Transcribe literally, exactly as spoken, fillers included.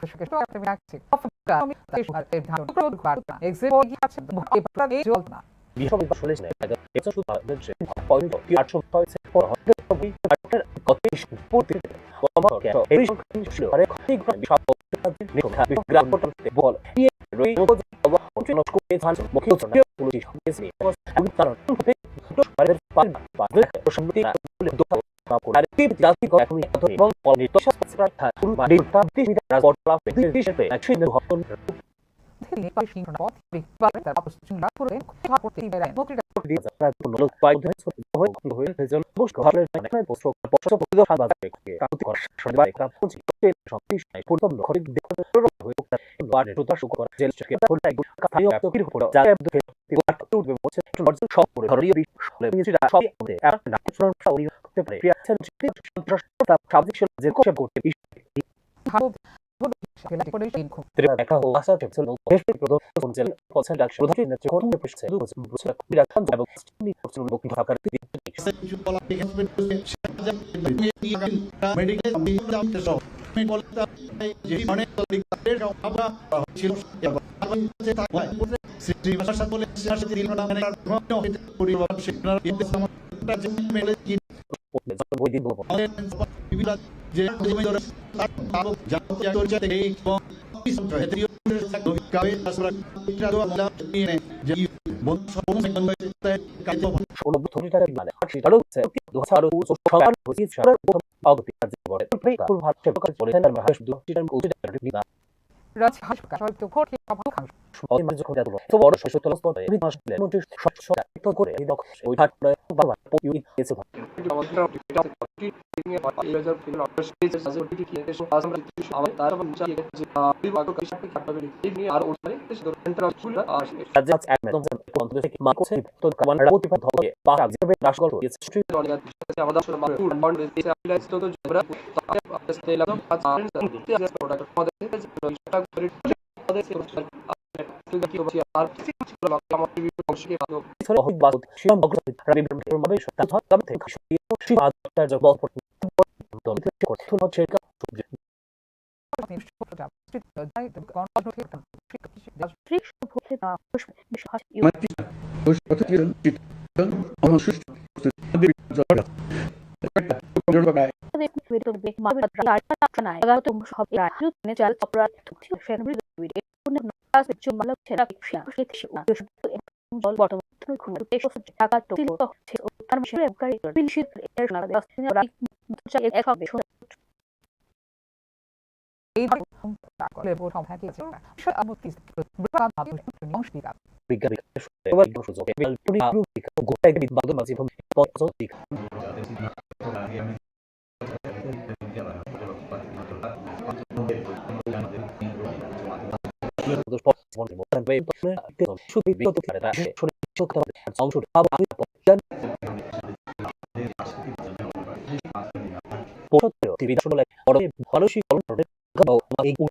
বিশ্বকে সত্য একটা মিনার আছে। অফিসটা আমি তাই শুনতে ধারণ করে দুঃখ আর না। এক্সিট পোল কি আছে? এই বার্তা দিয়ে চলতো না। বিশ্বকে সলিস নেই। এটা এটা শুধু আনন্দ সে। পয়েন্ট কি আটশো ছয় সেট পর হবে। কত পড়তে কমা কে এই সংখ্যা ছিল। আরে ঠিক গ্রাম সব গ্রাম পর্যন্ত বল। এই রই নষ্ট করে ধান মুখে পুলিশ হয়েছে। আমি তার পারে পারে পারে সম্মতি না বলে দোষ না করে। আর কি জাতি করে এখন এবং পলিটিক্স সংস্কার থাকুন। বাড়ির তাবদি রাজপথ লাভ পেতে দিশে একশো হতন রাজ্য হাসপাতাল সবাই তো ভোট খেয়ে সব ভালো খান।